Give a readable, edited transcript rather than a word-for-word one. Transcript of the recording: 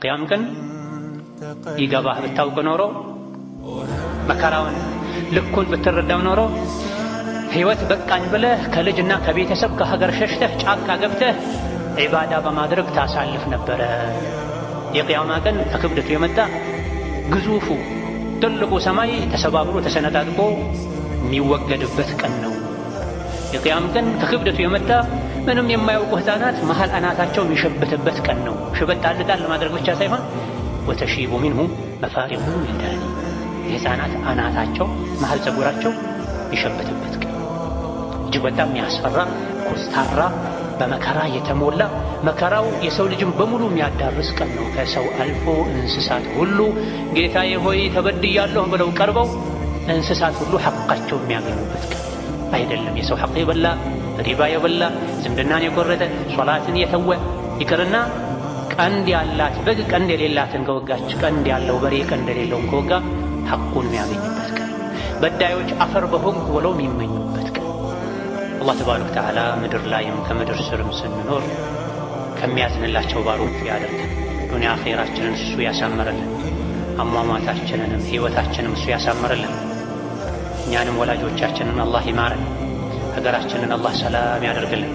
የቅያም ቀን ይገባህ ብታውቅ ኖሮ፣ መከራውን ልኩን ብትረዳው ኖሮ፣ ሕይወት በቃኝ ብለህ ከልጅና ከቤተሰብ ከሀገር ሸሽተህ ጫካ ገብተህ ዒባዳ በማድረግ ታሳልፍ ነበረ። የቅያማ ቀን ከክብደቱ የመጣ ግዙፉ ትልቁ ሰማይ ተሰባብሮ ተሰነጣጥቆ የሚወገድበት ቀን ነው። የቅያም ቀን ከክብደቱ የመጣ ምንም የማያውቁ ሕፃናት መሃል አናታቸው የሚሸብትበት ቀን ነው። ሽበት ጣል ጣል ለማድረግ ብቻ ሳይሆን وتشيب منه مفارق الولدان፣ የሕፃናት አናታቸው መሃል ፀጉራቸው የሚሸብትበት ቀን፣ እጅግ በጣም የሚያስፈራ፣ ኮስታራ፣ በመከራ የተሞላ፣ መከራው የሰው ልጅን በሙሉ የሚያዳርስ ቀን ነው። ከሰው አልፎ እንስሳት ሁሉ ጌታዬ ሆይ ተበድያለሁ ብለው ቀርበው እንስሳት ሁሉ ሐቃቸው የሚያገኙበት ቀን አይደለም። የሰው ሐቅ የበላ፣ ሪባ የበላ፣ ዝምድናን የቆረጠ፣ ሶላትን የተወ ይቅርና ቀንድ ያላት በግ ቀንድ የሌላትን ከወጋች፣ ቀንድ ያለው በሬ ቀንድ የሌለውን ከወጋ ሐቁን የሚያገኝበት ቀን፣ በዳዮች አፈር በሆንኩ ብለው የሚመኙበት ቀን። አላህ ተባረከ ወተዓላ ምድር ላይም ከምድር ስርም ስንኖር ከሚያዝንላቸው ባሮቹ ያደርገን። ዱንያ አኼራችንን እሱ ያሳምርልን። አሟሟታችንንም ሕይወታችንም እሱ ያሳምርልን። እኛንም ወላጆቻችንን አላህ ይማረን። ሀገራችንን አላህ ሰላም ያደርግልን።